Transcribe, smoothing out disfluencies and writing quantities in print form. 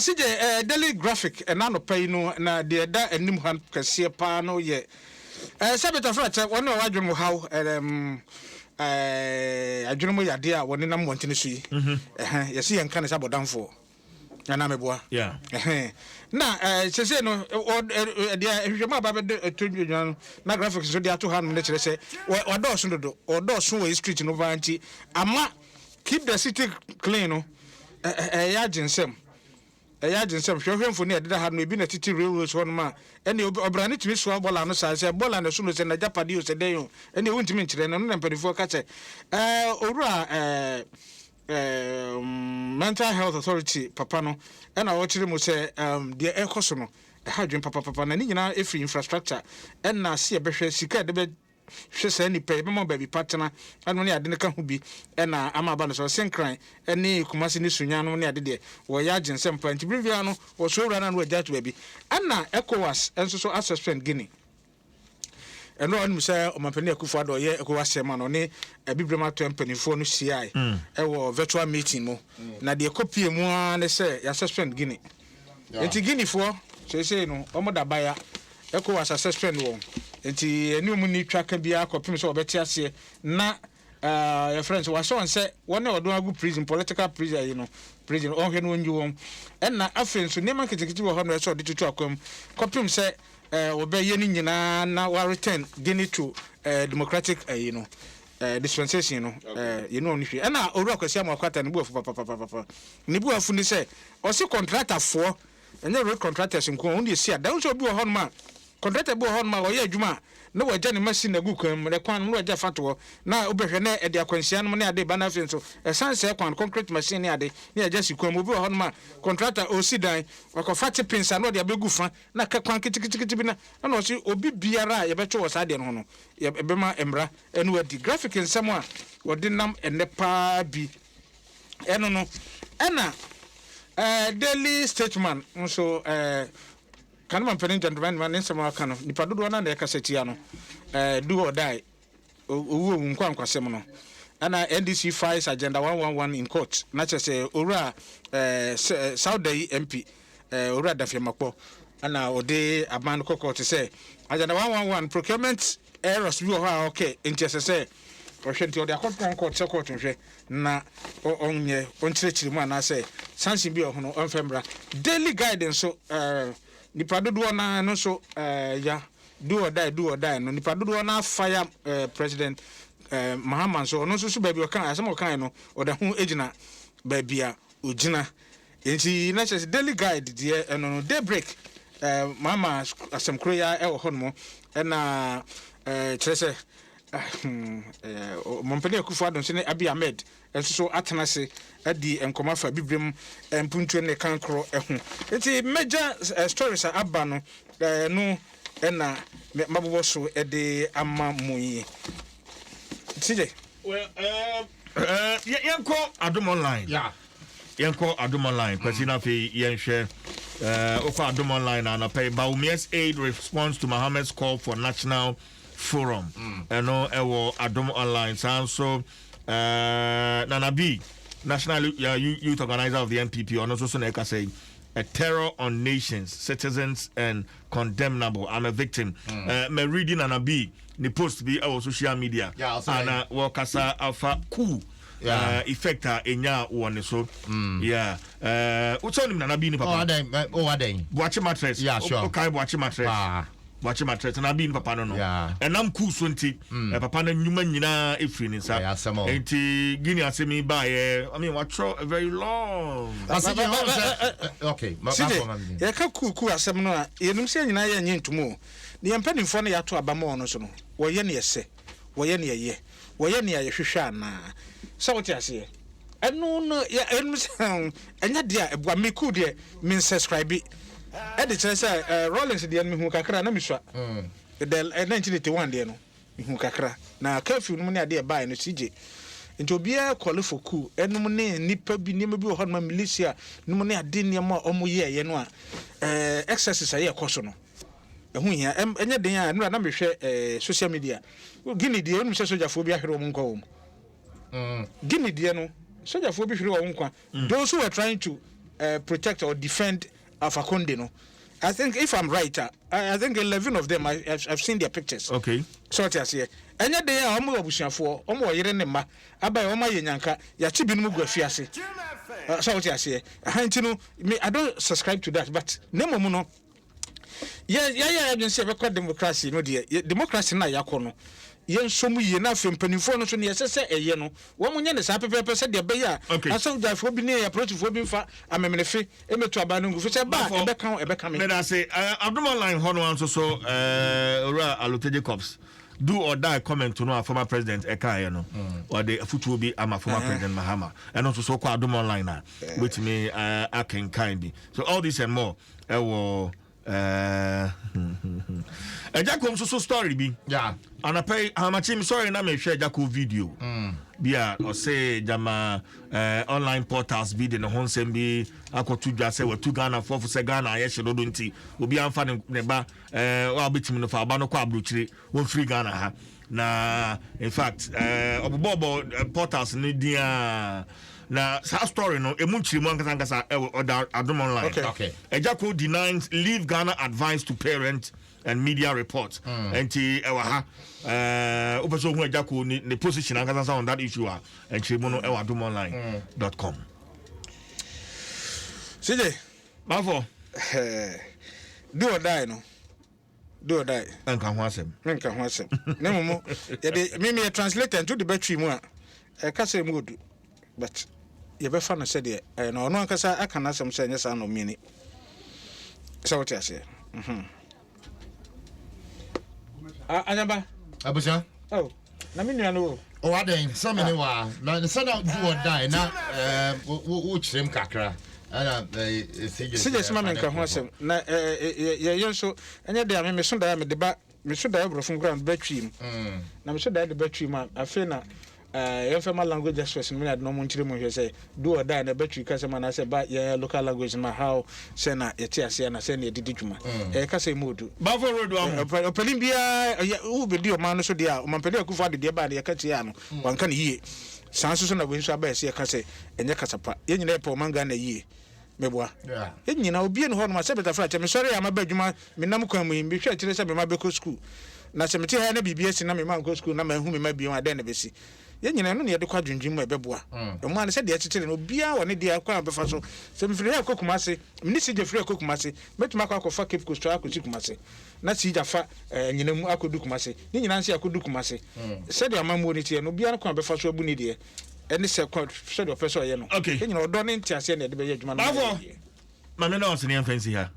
Sigye Daily Graphic ɛna anɔpa yi no, na deɛ ɛda anim ha kɛseɛ paa no yɛ sɛ Peter Frakyɛ, wɔne ɔwɔ adwene mu haw, adwene mu yadeɛ a wɔne nam mmɔntene so yi. Ɛhɛn, yɛsi yɛn ka ne sɛ abɔdamfoɔ anaa meboa? Ɛhɛn, na sese no deɛ nhwehwɛmu aba bɛde ɛto dwa no na graphics nso de ato ha nom no kyerɛ sɛ wɔdɔɔso dodo, wɔdɔɔso wɔ street no paa, nti ama keep the city clean no ɛyɛ agye nsɛm, ɛyɛ agye nsɛm. Hwɛhwɛ mfoni a ɛdeda ha no, ebi na tete railways hɔ nom a ɛne ɔbra ne tumi soa bɔɔla no saa sɛ bɔɔla no so no sɛ n'agyapadeɛ o, sɛ dɛn o, ɛne wontumi nkyerɛ no. No na mpanimfoɔ ka sɛ owura Mental Health Authority papa no ɛna ɔkyerɛ mu sɛ deɛ ɛkɔ so no ɛha adwene papapapa, na ne nyinaa ɛfiri infrastructure ɛna se yɛbɛhwɛ sika yɛde bɛ hwɛ saa nipa yi, bɛma baabi pa tena, ɛno ne ade no ka ho bi ɛna ama aba no sɛ ɔse Nkran ɛne Kumase ne Sunya no ne ade deɛ wɔyɛ agye nsɛm pa. Nti bere biara no wɔso owura no a na wɔagya ato baabi. Ɛna ECOWAS nso so asuspend Guinea. Ɛno a ɔnim sɛ Ɔmampanin Akufo Addo ɔyɛ ECOWAS chairman, ɔne Abibirem Atɔ mpanimfoɔ no hyiae ɛwɔ virtual meeting mu, na deɛ ɛkɔpie mu ara ne sɛ yɛasuspend Guinea. Nti Guineafoɔ seesei no wɔn da baya. ECOWAS asuspend wɔn, nti ɛne wɔn ni twa ka biara kɔpem sɛ wɔbɛte aseɛ. Na yɛfrɛ no sɛ wasɛ wɔn sɛ wɔne ɔdɔn agu prison, political prison yi no, prison ɔnhwɛ no ɔnyi wɔn. Ɛna afei nso nneɛma nketenkete wɔ hɔ no ɛsɛ ɔde tutu akwan mu kɔpem sɛ wɔbɛyɛ no nyinaa na wɔareturn Guinea to democratic ɛyi no dispensation no. Yɛne ɔno hwɛ. Ɛna Owura Kwasi Amoako-Attah ne bu afu papapapapa. Ne bu afu ne sɛ ɔse contractorfoɔ, ɛnyɛ road contractors nko a, wɔn de esi adan nso. Obi wɔ hɔnom a, contractor bi wɔ hɔnom a ɔyɛ adwuma a na wagya ne machine agu kwan mu, na kwan no na wagya fa toɔ, na wobɛhwɛ na ɛde akwanhyia nom ne ade ba. Na afei nso ɛsan sɛɛ kwan, concrete machine ne ade ne agya si kwan mu. Obi wɔ hɔnom a contractor ɔsi dan, wakɔfa chippings a na ɔde abɛgu fa na ka kwan ketekete bi. Na ɛna ɔsi obi biara a yɛbɛtwe wɔ saa adeɛ no ho no, yɛbɛma mmara ɛno adi. Graphic nsɛm a wɔde nam ɛnɛ paa bi ɛno no. Ɛna Daily Statesman nso, kanema mpanin John Dramani ne nsɛm a aka no, nipa dodoɔ no na ɛkasa tia no, do or die, owu owu nkwa nkwasɛm no. Ɛna NDC files Agenda 111 in court, na kyerɛ sɛ owura South Dayi MP, Owura Dafeamekpor, ɛna ɔde aban no kɔ court sɛ Agenda 111 procurement errors bi wɔ hɔ a ɔkɛ, nti ɛsɛ sɛ ɔhwɛ, nti ɔde akɔtɔn court sɛ court nhwɛ na ɔnyɛ ɔnkyerɛkyerɛ mu anaasɛ sanction bi wɔ ho no ɔmfɛ mmra. Daily Guide nso, nipa dodoɔ naa no nso ya do or die, do or die no, nipa dodoɔ naa fire President Mahama nso. Ɔno nso so baabi ɔka asɛm a ɔkae no, ɔda ho gyina baabi a ogyina. Nti na kyerɛ sɛ Daily Guide deɛ ɛno no. Daybreak, Mahama asɛm koro yi ara ɛwɔ hɔnom. Ɛna kyerɛ sɛ Ɔmampanin Akufo Addo nso ne Abiy Ahmed nso so atena ase adi nkɔmɔ afa bibirem mpuntuo ne kankorɔ ho. Nti major stories a aba no no ɛna mabobɔ so de ama mo yi. CJ. Well, yɛnkɔ Adom Online. Yɛnkɔ Adom Online, Kwasi, na afei yɛnhwɛ. Wokɔ Adom Online na anɔpɛ yi, Bawumia's aide responds to Mahama's call for national forum. Ɛno ɛwɔ Adom Online. Saa nso Nana B, national youth organizer of the NPP, ɔno nso so na ɛkasa yi: "A terror on nations, citizens and condemnable. I'm a victim." Mɛ reading Nana B ne post bi ɛwɔ social media ana wɔkasa afa coup effect a ɛnya wɔ ne so. Yeah, wosɛ wonim Nana B ne papa? Oh, adan, oh, adan. Boakye Mattress. Yeah, sure. Okay, Boakye Mattress. Ah. Boakye Mattress, Nana B ne papa no. Ɛnam coup so nti, papa no nnwuma nyinaa ɛfiri ne nsa. Ɛyɛ asɛm o. Nti Guinea asɛm yi baeɛ, I mean, watwerɛ a very long Ase gye hɔ sɛ okay, ma CJ, ma ma. Yɛka kuukuu asɛm no a, yɛnim sɛ yɛn nyinaa yɛnyɛ ntom o. Ne yɛn mpanimfoɔ no yɛato aba ma ɔno so no, wɔyɛ ne ɛsɛ, wɔyɛ ne ɛyɛ, wɔyɛ nea yɛhwehwɛ anaa? Sɛ wote aseɛ? Ɛno no, yɛnim sɛ ɛnyɛ deɛ a ɛboa me. Kuu deɛ, mensubscribe. Ɛde kyerɛ sɛ Rawlings deɛ no mehu kakra na mesua. The 1981 deɛ no, mehu kakra. Na curfew no mu ne adeɛ ɛbaeɛ no, CJ. Nti obiara call for coup. Ɛnom ne nnipa bi, nneɛma bi wɔ hɔ nom a militia nom ne ade nneɛma a wɔn yɛɛyɛ no a, excesses a ɛyɛ ɛkɔ so no, ɛho hia. Ɛnyɛ den a nnura na mehwɛ social media. Guinea deɛ, wonim sɛ sogyafoɔ bi ahwere wɔn nkwa wɔ mu. Guinea deɛ no, sogyafoɔ bi hwere wɔn nkwa. Those who were trying to protect or defend Alpha Conde no. I think if I'm right, I think 11 of them, I've seen their pictures. So ɔte aseɛ, ɛnyɛ den a ɔmo wɔ abusuafoɔ, ɔmo wɔ yere ne mma aba yɛ, ɔmo ayɛ nyanka, yɛakye binom gu afiase. Sɛ wote aseɛ aha nti no, me, I don't subscribe to that, but ne mmom no, yɛyɛ adwene sɛ yɛbɛkɔ democracy no deɛ, democracy no a yɛakɔ no, yɛnso mu yie, na afei mpanimfoɔ no so neɛ ɛsɛ sɛ ɛyɛ no, wɔn nyɛ ne saa pɛpɛɛpɛ sɛdeɛ ɛbɛyɛ a asogyafoɔ bi ne apolisifoɔ bi mfa amemenefe ɛmɛtu aba no ngu fi sɛ ba a ɛbɛka wo, ɛbɛka me. Meda se Adom Online hɔ no nso so, Owura Allotey Jacobs do or die comment no a former president ɛkaeɛ no, ɔde afotuo bi ama former President Mahama. Ɛno nso so kɔ Adom Online a, wobɛtumi akenkan bi. So all this and more ɛwɔ Agya Kom nso so story bi. Anapa yi ahamakye mi sɔre na mehwɛ Agya Ko video bi a ɔse gyama online portals bi de ne ho nsɛm bi akɔto dwa sɛ watu Ghanafoɔ fo sɛ Ghana ayɛ hye dodo, nti obi amfa ne ba wa wobɛtumi no fa ɔba no kɔ aburokyire, wɔmfiri Ghana ha. Na in fact, ɔbobɔbɔ portals no din a, na saa story no emu nkyerɛmu ankasa ankasa ɛwɔ ɔda Adom Online. Agya Ko denies leave Ghana advice to parents and media reports. Nti ɛwɔ ha, wopɛ sɛ ohun Agya Ko ne position ankasa on that issue a, nkyerɛmu no ɛwɔ adomonline.com. CJ. Bafo. Do or die no, do or die. Nka ho asɛm. Menka ho asɛm, na mmom yɛde me meyɛ translator, nti wode bɛtwi mu a, ɛka sɛ mu odu, but yɛbɛfa no sɛdeɛ ɛyɛ no. Ɔno ankasa aka n'asɛm sɛ ɛnyɛ saa na ɔmieni sɛ wote aseɛ. Anyaba. Abusua. Oh, na me nua no o. O adɛn sɛ me ne wa na sɛ na do or die na wo kyerɛm kakra ɛna sɛ sɛ ma menka ho asɛm na yɛyɛ nso ɛnyɛ de a me meso daeɛ a mede ba, meso daeɛ borɔfo nkora mede bɛtwi mu, na meso daeɛ de bɛtwi mu a, afei na yɛmfa ma language express no mu ne ade no, ɔmo nkyerɛ mu nhwɛ sɛ do or die na ɛbɛtwi kasɛm anaasɛ ba yɛn local language no ma how sɛ na yɛte aseɛ na sɛ na yɛdedi dwuma. Ɛyɛ kasa mu odu. Bafo Road wa ho. Ɔpanin biara ɛyɛ wobɛdi ɔman no so deɛ a, ɔmampanin Akufo Addo deɛ baa no, yɛka tie a no, wanka no yie saa nso so na wei nso aba ɛsɛ yɛka sɛ ɛnyɛ kasa pa. Yɛn nyinaa yɛpɛ ɔman Ghana yie, meboa? Yɛn nyinaa obie no hɔ nom a sɛ betafra kyɛ mesɔre a maba adwuma, menam kwan mu yi, mehwɛ akyire sɛ mema bɛkɔ sukuu, na sɛ mete ha na biribi asi na mema nkɔ sukuu na mahu mema bio a, dɛn na bɛsi? Yɛn nyinaa ɛno na yɛde kɔ adwendwen mu a ɛbɛboa ɔman no sɛdeɛ ɛkyekyere no. Obiara wɔ ne deɛ kwan a ɔbɛfa so. Sɛ mefiri ha kɔ Kumase, mene Sigya firi ha kɔ Kumase, mɛtumi akɔ akɔfa Cape Coast akɔsi Kumase, na Sigya fa anyina mu akɔdu Kumase, ne nyinaa nso yɛakɔdu Kumase. Sɛdeɛ amammuo no teɛ no, obiara kwan a ɔbɛfa so abu ne deɛ ɛne sɛ sɛdeɛ ɔpɛ sɛ ɔyɛ no. Yɛn nyinaa ɔdɔ ne nteaseɛ na yɛde bɛyɛ adwuma no ma Bafo. yɛyɛ. Maame na ɔsene yɛmfa nsi ha.